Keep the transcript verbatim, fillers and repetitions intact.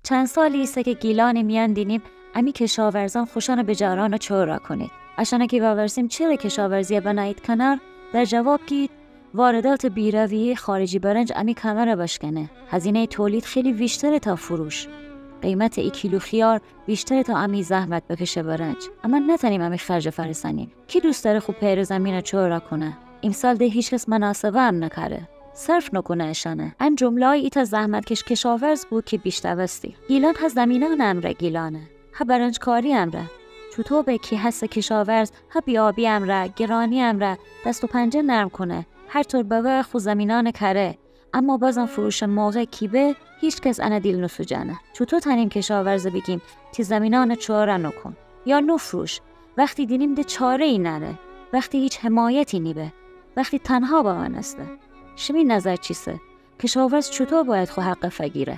چند سالی ایسه که گیلانٚ میأن دینیم امی کشاورزأن خوشأنٚ بجارأنٚ چؤرأ کونید. اشأنه کی وأورسیم چره کشاورزی بنهید کنار، در جواب گید وارداتٚ بی‌رویه‌یٚ خارجی برنج امی کمره بشکنه. هزینه‌یٚ تولید خیلی ویشتره تا فروش. قیمتٚ ای کیلو خیار ویشتره تا امی زحمت بکشه برنج. اما نتأنیم امی خرجه فرسأنیم. کی دوست دأره خو پئرٚ زیمینه چؤرأ کونه؟ ایمسال ده هیچکس مناسبه هم نکأره. صرف نوکونه اشأنه. ان جمله‌یی ایتأ زحمتکش کشاورز بو کی بیشنوستی. گیلان هه زیمینأنٚ امرأ گیلانه، هه برنجکاری امرأ. چوطو به کی هسه کشاورز هه بی‌آبی امرأ، گرانی امرأ دست و پنجه نرم کونه، هر طور ببه خو زیمینأنه کأره، اما بازم فروشٚ موقع کی به، هیچکس انه دیل نوسوجأنه. چوطو تأنیم کشاورزه بیگیم تی زیمینأنه چؤرأ نوکون یا نوفروش، وختی دینیم ده چاره‌یی نأره، وختی هیچ حمایتی نیبه، وختی تنها بمأنسته؟ شیمی نظر چیسه؟ کشاورز چوطو بأید خو حقه فگیره؟